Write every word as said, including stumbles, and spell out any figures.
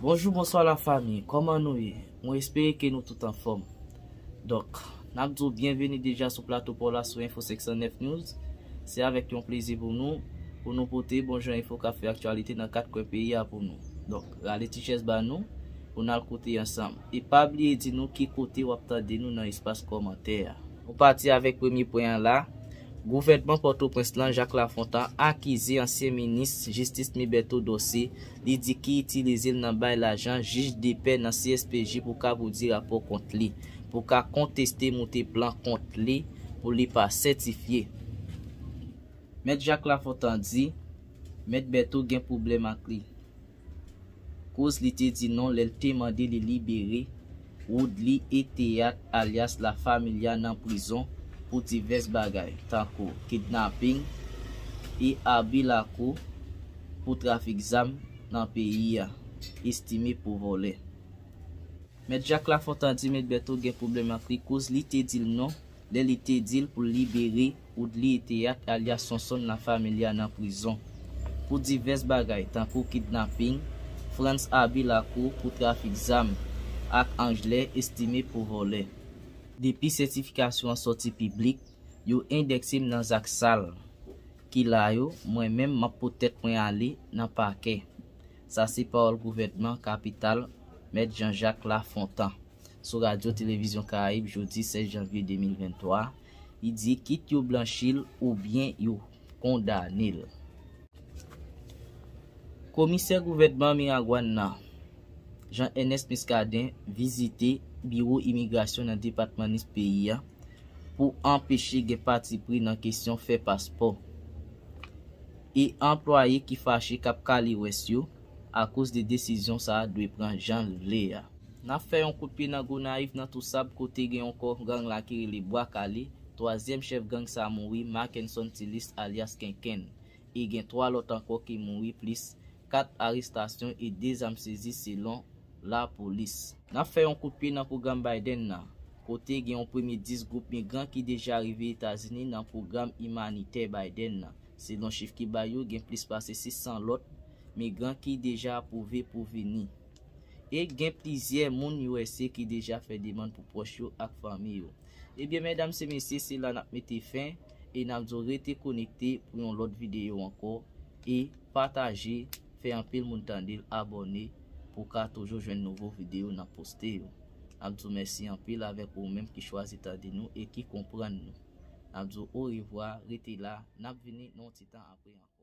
Bonjou, bonswa lafanmi, kòman nou ye? Mwen espere ke nou tout anfòm. Donk, n ap di w byenveni deja sou plato pa w la sou Info senk san nèf News. Se avèk yon plezi pou nou, pou nou pote bon jan enfo k ap fè aktyalite nan kat kwen peyi a pou nou. Donk, rale ti chèz ba nou, pou n al koute ansanm. E pa bliye di nou ki kote w ap tande nou nan espas kòmantè a. Nou pati avèk premye pwen an la. Gouvènman Pòtoprens lan, Jacques Lafontant, akize ansyen minis jistis Miberto Dorcé, li di ki itilize l nan bay lajan jij de pè nan C S P J pou ka pwodui rapò kont li, pou ka konteste moute plant kont li pou li pa sètifye. Mèt Jacques Lafontant di, Mèt Berto gen pwoblèm ak li. Koz li te di non lè l te mande li libere Woodly Ethéat alyas La Familia nan prizon pou divès bagay, tankou kidnaping e abi lakou pou trafik zam nan peyi a, estime pou vòlè. Mèt Jacques Lafontant di Mèt Berto gen pwoblèm ak li koz li te di l non lè li te di l pou l libere Woodly Ethéat alyas Sonson La Familia nan prizon pou divès bagay tankou kidnaping, Frantz abi lakou pou trafik zam ak Anglè estime pou vòlè. Depi sètifikasyon an sòti piblik, yo endèkse m nan zak sal ki la yo, mwen menm m ap pot tèt mwen ale nan pakè. Sa se pawòl gouvènman kapital, Mèt Jean Jacques Lafontant, sou Radyo Televizyon Karayib jodi sèz janvye de mil venntwa, li di kit yo blanchi l oubyen yo kondane l. Komisè gouvènman Miragwàn nan, Jean Ernest Muscadin, vizite biwo imigrasyon nan depatman Nis peyi a pou anpeche gen patipri nan kesyon fè paspò. E anplwaye ki fache k ap kale wès yo akoz de desizyon sa a dwe pran jan l vle a. N ap fè yon kout pye nan Gonayiv nan Tousab kote gen yon kò gang la ki rele Bwa Kale, twazyèm chèf gang sa a mouri, Mackenson Tilis alyas Kenken, e gen twa lòt ankò ki mouri plis kat arestasyon e de zam sezi selon lapolis. N ap fè yon kout pye nan pwogram Biden nan, kote gen yon premye dis gwoup migran ki deja rive Etazini nan pwogram imanitè Biden nan. Selon chif ki bay yo, gen plis pase sis san lòt migran ki deja apwouve pou vini. E gen plizyè moun U S A ki deja fè demann pou pwòch yo ak fanmi yo. Ebyen, medam e mesye, se la n ap mete fen e n ap di w rete konekte pou yon lòt videyo ankò e pataje, fè anpil moun tande l, abòne pou w ka toujou jwenn nouvo videyo n ap poste yo. N ap di w mèsi anpil avèk ou menm ki chwazi tande nou e ki konprann nou. N ap di w orevwa, rete la, n ap vini nan yon ti tan apre ankò.